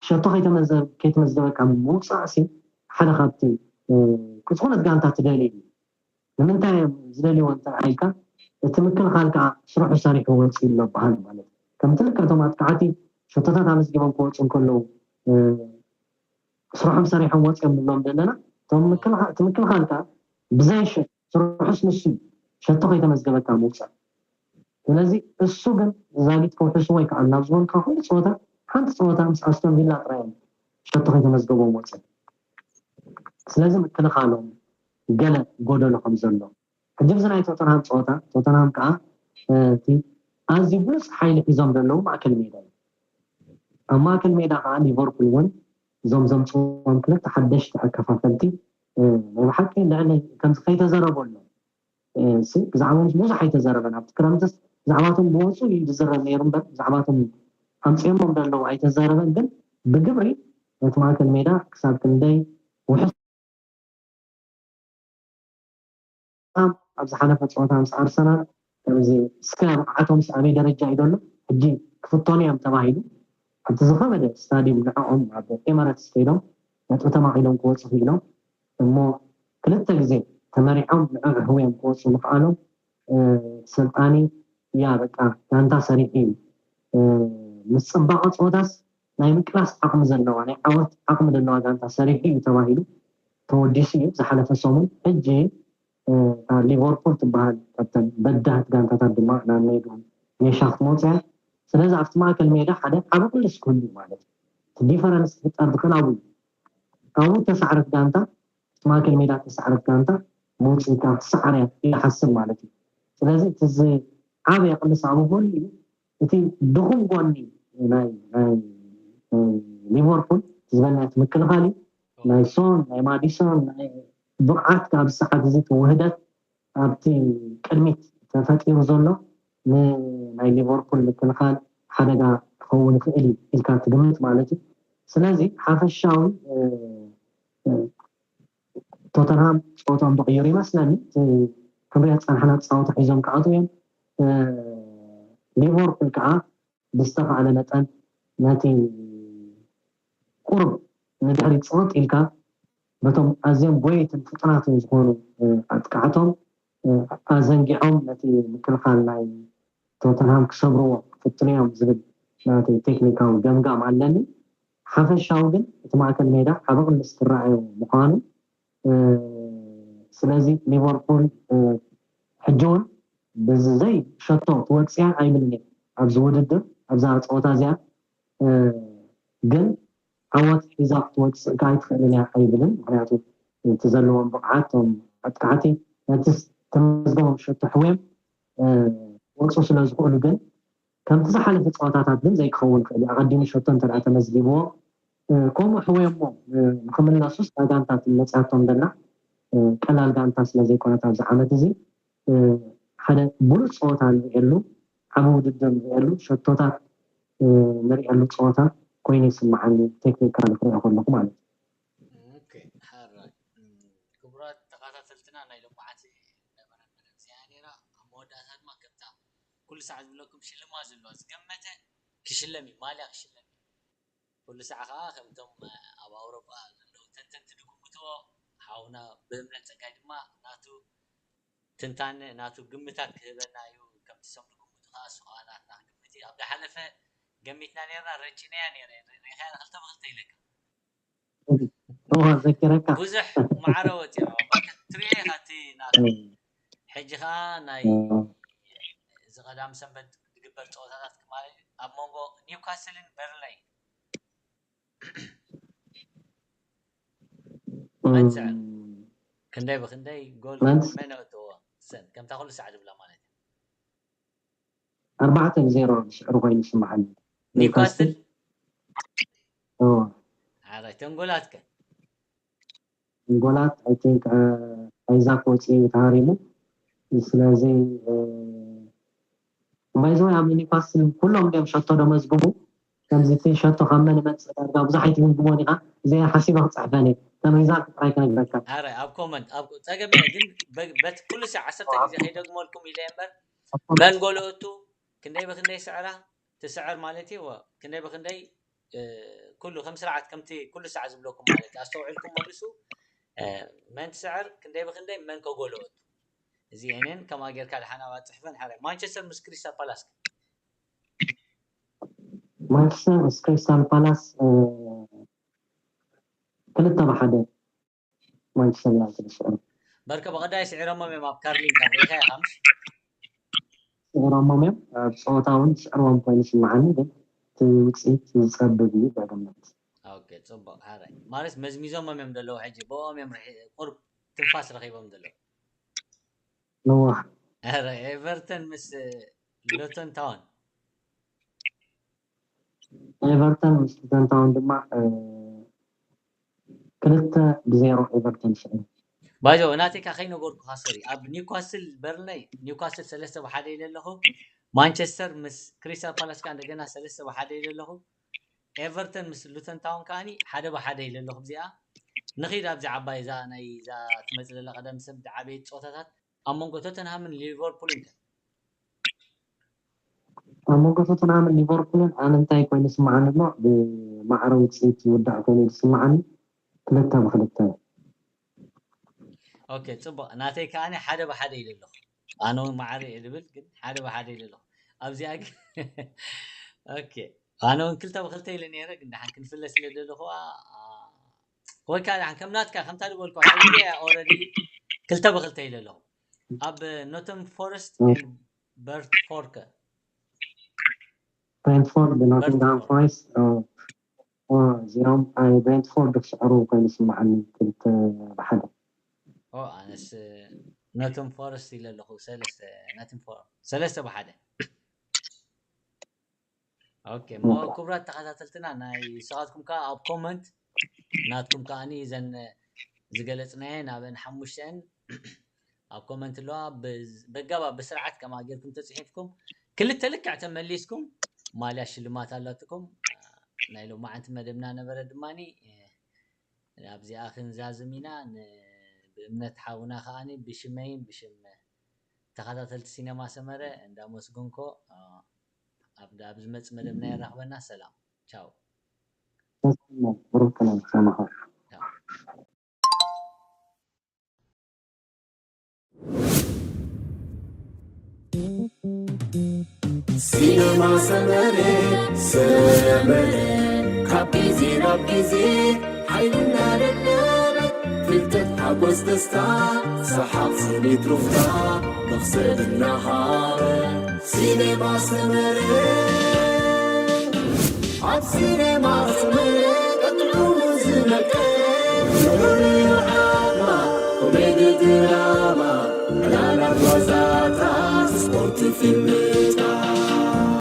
ሸቶ ከይተመዘብ ከይተመዝገበካ ምውፃእ ሲ ሓደ ካብቲ ዝኾነት ጋንታ ትደሊ እዩ። ንምንታይ እዮም ዝደልይዎ እንተ ኢልካ እቲ ምክልኻል ከዓ ስርሑ ሰሪሑ ወፂኡ ኣሎ በሃል ማለት ከምቲ ልክዕቶም ኣጥቃዕቲ ሸቶታት ኣመዝጊቦም ክወፁ እንከለዉ ስርሖም ሰሪሖም ወፂኦም ንብሎም ዘለና እቲ ምክልኻል ከዓ ብዘይ ስርሑስ ንሱ ሸቶ ከይተመዝገበካ ምውፃእ ስለዚ እሱ ግን ዛጊት ከውሕሱ ወይ ከዓ ናብ ዝበልካ ኩሉ ፀወታ ሓንቲ ፀወታ ምስ ኣስቶን ቪላ ጥራይ እዮም ሸቶ ከይተመዝገቦም ወፅእ ስለዚ ምክልኻሎም ገለ ጎደሎ ከም ዘሎ ሕጂ ብዚ ናይ ቶተንሃም ፀወታ ቶተንሃም ከዓ እቲ ኣዝዩ ብሉፅ ሓይሊ ሒዞም ዘለዉ ማእከል ሜዳ እዩ። ኣብ ማእከል ሜዳ ከዓ ሊቨርፑል እውን እዞም ዘምፅዎም ክልተ ሓደሽቲ ኣከፋፈልቲ ናይ ብሓቂ ልዕሊ ከምዚ ከይተዘረበሎም ብዛዕባኦም ብዙሕ ኣይተዘረበን። ኣብቲ ክረምትስ ብዛዕባቶም ብወፁ እዩ ዝዝረብ ነይሩ እምበር ብዛዕባቶም ኣምፅኦሞም ዘለዉ ኣይተዘረበን። ግን ብግብሪ ነቲ ማእከል ሜዳ ክሳብ ክንደይ ውሕስ ኣብ ዝሓለፈ ፀወታ ምስ ኣርሰናል ከምዚ እስከ ብቕዓቶም ኣበይ ደረጃ እዩ ዘሎ ሕጂ ክፍተኑ እዮም ተባሂሉ ኣብቲ ዝኸበደ ስታዲየም ንዕኦም ኣብ ኤመረትስ ከይዶም ነጥቢ ተማቒሎም ክወፁ ክኢሎም እሞ ክልተ ግዜ ተመሪዖም ንዕኡ ኣሕውዮም ክወፁ ምኽኣሎም ሰልጣኒ እያ በቃ ጋንታ ሰሪሑ እዩ ምስ ፅባቐ ፀወታስ ናይ ምቅላስ ዓቕሚ ዘለዋ ናይ ዓወት ዓቕሚ ዘለዋ ጋንታ ሰሪሑ እዩ ተባሂሉ ተወዲሱ እዩ ዝሓለፈ ሰሙን። ሕጂ ሊቨርፑል ትበሃል ካብተን በዳህት ጋንታታት ድማ ናብ ሜድኡ ጌሻ ክትመፅያ። ስለዚ ኣብቲ ማእከል ሜዳ ሓደ ዓቢ ቅልስ ክህሉ ማለት እዩ። እቲ ዲፈረንስ ክፍጠር ዝኽእል ኣብኡ እዩ። ኣብኡ ተሳዕረት ጋንታ እቲ ማእከል ሜዳ ተሳዕረት ጋንታ መውፅኢካ ክትሰዓር እያ ይሓስብ ማለት እዩ። ስለዚ እቲ ዓብየ ቅልስ ኣብኡ ክህሉ እዩ። እቲ ድኹም ጎኒ ናይ ናይ ናይ ሊቨርፑል ዝበልና እቲ ምክልኻል እዩ። ናይ ሶን ናይ ማዲሶን ናይ ብቕዓት ካብ ሰዓት እዚ እቲ ውህደት ኣብቲ ቅድሚት ተፈጢሩ ዘሎ ንናይ ሊቨርፑል ምክልኻል ሓደጋ ክኸውን ይኽእል እዩ ኢልካ ትግምት ማለት እዩ። ስለዚ ሓፈሻዊ ቶተንሃም ፀወቶም ብቕይሩ ይመስለኒ ክንሪኦ ዝፀናሕና ፃወታ ሒዞም ክኣትዉ እዮም። ሊቨርፑል ከዓ ብዝተኻእለ መጠን ነቲ ቁሩብ ንድሕሪት ፅቕጥ ኢልካ በቶም ኣዝዮም ጎየይትን ፍጡናትን ዝኾኑ ኣጥቃዕቶም ኣዘንጊዖም ነቲ ምክልኻል ናይ ቶተንሃም ክሰብርዎ ክፍትኑ እዮም ዝብል ናተይ ቴክኒካዊ ገምጋም ኣለኒ። ሓፈሻዊ ግን እቲ ማእከል ሜዳ ዓቢ ቅልስ ክረኣዮ ምዃኑ ስለዚ ሊቨርፑል ሕጂ እውን ብዘይ ሸቶ ትወፅያ ኣይብልን እየ ኣብዚ ውድድር ኣብዛ ፀወታ እዚኣ ግን ዓወት ሒዛ ክትወፅእ ከዓ ኣይትኽእልን እያ ኣይብልን። ምክንያቱ እቲ ዘለዎም ብቕዓት ቶም ኣጥቃዕቲ ነቲ ተመዝገቦም ሸቶ ሕውዮም ክወፁ ስለ ዝኽእሉ ግን ከምቲ ዝሓለፈ ፀወታታት ግን ዘይክኸውን ይኽእል እዩ። ኣቐዲሙ ሸቶ እንተ ተመዝጊብዎ ከምኡ ሕወዮሞ ንክምለሱስ እታ ጋንታ መፅያቶም ዘላ ቀላል ጋንታ ስለ ዘይኮነት ኣብዚ ዓመት እዚ ሓደ ብሉፅ ፀወታ ንሪኤሉ ዓቢ ውድድር ንሪኤሉ ሸቶታት ንሪኤሉ ፀወታ ኮይኑ ይስምዓኒ ቴክኒካሊ ክሪኦ ከለኹ ማለት እዩ። ክቡራት ተኸታተልትና ናይ ሎማዓንቲ ነበረ መደብ እዚኣ ነይራ ኣብ መወዳእታ ድማ ከምታ ኩሉ ሰዓት ዝብለኩም ሽልማት ዘለዋ ዝገመተ ክሽለም እዩ ማልያ ክሽለም እዩ ኩሉ ሰዓት ከዓ ከምቶም ኣብ ኣውሮጳ ዘለዉ ተንተንቲ ዝግምትዎ ሓውና ብእምነት ፀጋይ ድማ ናቱ ትንታነ ናቱ ግምታት ክህበና እዩ ከምቲ ሰብ ዝግምቱ ከዓ እሱ ከዓ ናትና ክግምት እዩ ኣብ ዝሓለፈ ገሚትና ነርና ረጭነያ ነረ ሪኢኻያ ክልተ ብክልተ ኢለካ እወ ዘኪረካ ብዙሕ ማዕረ ወፂኦ ትሪኦ ኢካ እቲ ናቱ ሕጂ ከዓ ናይ እዚ ቀዳም ሰንበት ዝግበር ፀወታታት ክማለ ኣብ መንጎ ኒውካስልን በርንለይ መን ስዕር ክንደይ ብክንደይ ጎል መን ኣእትዎ ሰን ከምታ ኩሉ ሳዕ ዝብላ ማለት እዩ ኣርባዕተ ብዜሮ ዝስዕሩ ኮይኑ ይስምዓኒ ኒውካስል እወ ሓራይ ተንጎላት ከ ጎላት ኣይዛክ ወፂኡ ተሃሪሙ ስለዚ ባይዘወይ ኣብ ኒውካስል ኩሎም እንዲኦም ሸቶ ደመዝግቡ ከምዚ እቲ ሸቶ ካብ መን ይመፅእ ዳርጋ ብዙሕ ኣይትግምግሞን ኢኻ እዚ ሓሲበ ክፅሕፈን እየ ከም ሪዛልት ጥራይ ክነግረካ ኣረ ኣብ ኮመንት ኣብ ፀገም የለ ግን በቲ ኩሉ ሲ ዓሰርተ ግዜ ከይደግመልኩም ኢለ እምበር መን ጎል እቱ ክንደይ ብክንደይ ስዕራ ትስዕር ማለት እዩ ክንደይ ብክንደይ ኩሉ ከም ስርዓት ከምቲ ኩሉ ሳዕ ዝብለኩም ማለት እዩ ኣስተውዒልኩም መልሱ መን ትስዕር ክንደይ ብክንደይ መን ከጎል እቱ እዚኤንን ከማ ጌርካ ድሓን ኣብ ኣፅሕፈን ሓደ ማንቸስተር ምስ ክሪስታል ፓላስ ማንቸስተር ምስ ክሪስታል ፓላስ ክልተ ብሓደ ማንቸስተር ዩናይትድ ዝስዕሩ በርከ ብቐዳይ ስዒሮሞም እዮም ኣብ ካርሊንግ ካብ ሪኢኻ ኢኻ ምስ ስዕሮሞም እዮም ኣብ ፀወታ እውን ዝስዕርዎም ኮይኑ ይስምዓኒ ግን እቲ ውፅኢት ዝፀብብ እዩ በግምት ኦኬ ፅቡቅ ሓራይ ማለት መዝሚዞሞም እዮም ዘለዉ ሕጂ ብኦም እዮም ቁርብ ትንፋስ ረኺቦም ዘለዉ ንዋሕ። ኧረ ኤቨርተን ምስ ሉተን ታውን። ኤቨርተን ምስ ሉተን ታውን ድማ ክልተ ብዜሮ ኤቨርተን ስዒሩ። ባይዘ ናተይካ ከይነገርኩካ ሶሪ፣ ኣብ ኒውካስል በርንለይ ኒውካስል ሰለስተ ብሓደ ኢለ ኣለኹ። ማንቸስተር ምስ ክሪስታል ፓላስ ከኣ እንደገና ሰለስተ ብሓደ ኢለ ኣለኹ። ኤቨርተን ምስ ሉተን ታውን ከኣኒ ሓደ ብሓደ ኢለ ኣለኹ። እዚኣ ንኺድ ኣብዚ ዓባይ እዛ ናይ እዛ ትመጽእ ዘላ ቀደም ሰብ ዓበይቲ ጸወታታት ኣብ መንጎ ቶተንሃምን ሊቨርፑልን ከ? ኣብ መንጎ ቶተንሃምን ሊቨርፑልን ኣነ እንታይ ኮይኑ ዝስምዓኒ ኣሎ፣ ብማዕረ ውፅኢት ይውዳእ ኮይኑ ዝስምዓኒ ክልተ ብክልተ። ኦኬ ጽቡቕ። ናተይ ከኣ ሓደ ብሓደ ኢለ ኣለኹ። ኣነ እውን ማዕረ እየ ዝብል ግን ሓደ ብሓደ ኢለ ኣለኹ። ኣብዚኣ ግን ኦኬ ኣነ እውን ክልተ ብክልተ ኢለ ነይረ ግን ደሓን ክንፍለ ስለ ደለኹ ወይ ከዓ ደሓን ከም ናትካ ከምታ ዝበልኳ ሰጊደ ኦረዲ ክልተ ብክልተ ኢለ ኣለኹ። ኣብ ኖተም ፎረስት ብረንትፎርድ ከ? ብሬንትፎርድ ብኖቲንግሃም ፎረስት እዚኦም ብሬንትፎርድ ክስዕሩ ኮይኑ ይስምዓኒ ክልተ ብሓደ። ኣነስ ኖቲንግሃም ፎረስት ኢለ ኣለኹ። ሰለስተ ኖቲንግሃም ፎረስት ሰለስተ ብሓደ። ኦኬ እሞ ክቡራት ተኸታተልትና ናይ ንስኻትኩም ከዓ ኣብ ኮመንት ናትኩም ከዓኒ እዘን ዝገለፅናየን ኣብአን ሓሙሽተአን ኣብ ኮመንት ኣለዋ። በጋባብ ብስርዓት ከምኣ ጌርኩም ተፅሒፍኩም ክልተ ልክዕ ተመሊስኩም ማልያ ሽልማት ኣላትኩም። ናይ ሎማዓንቲ መደብና ነበረ ድማኒ ኣብዚኣ ክንዛዝም ኢና። ብእምነት ሓውና ከዓኒ ብሽመይን ብሽም ተኸታተልቲ ሲነማ ሰመረ እንዳመስገንኮ ኣብ ዝመፅእ መደብና የራኽበና። ሰላም ቻው። ብሩክ ከላም ሰማኻ። ሲነማ ሰመረ ሰመረ ካብ ግዜ ናብ ግዜ ሓይልና ደደበ ፍልጠት ሓጎስ ደስታ ሰሓቕ ስኒት ሩፍታ መኽሰብ እናሃበ ሲነማ ሰመረ ኣብ ሲነማ ሰመረ ቀጥዑ ዝመቀ ንዑ ዓማ ኮሜዲ ድራማ ዕላላት ዋዛታት ስፖርት ፊልምታት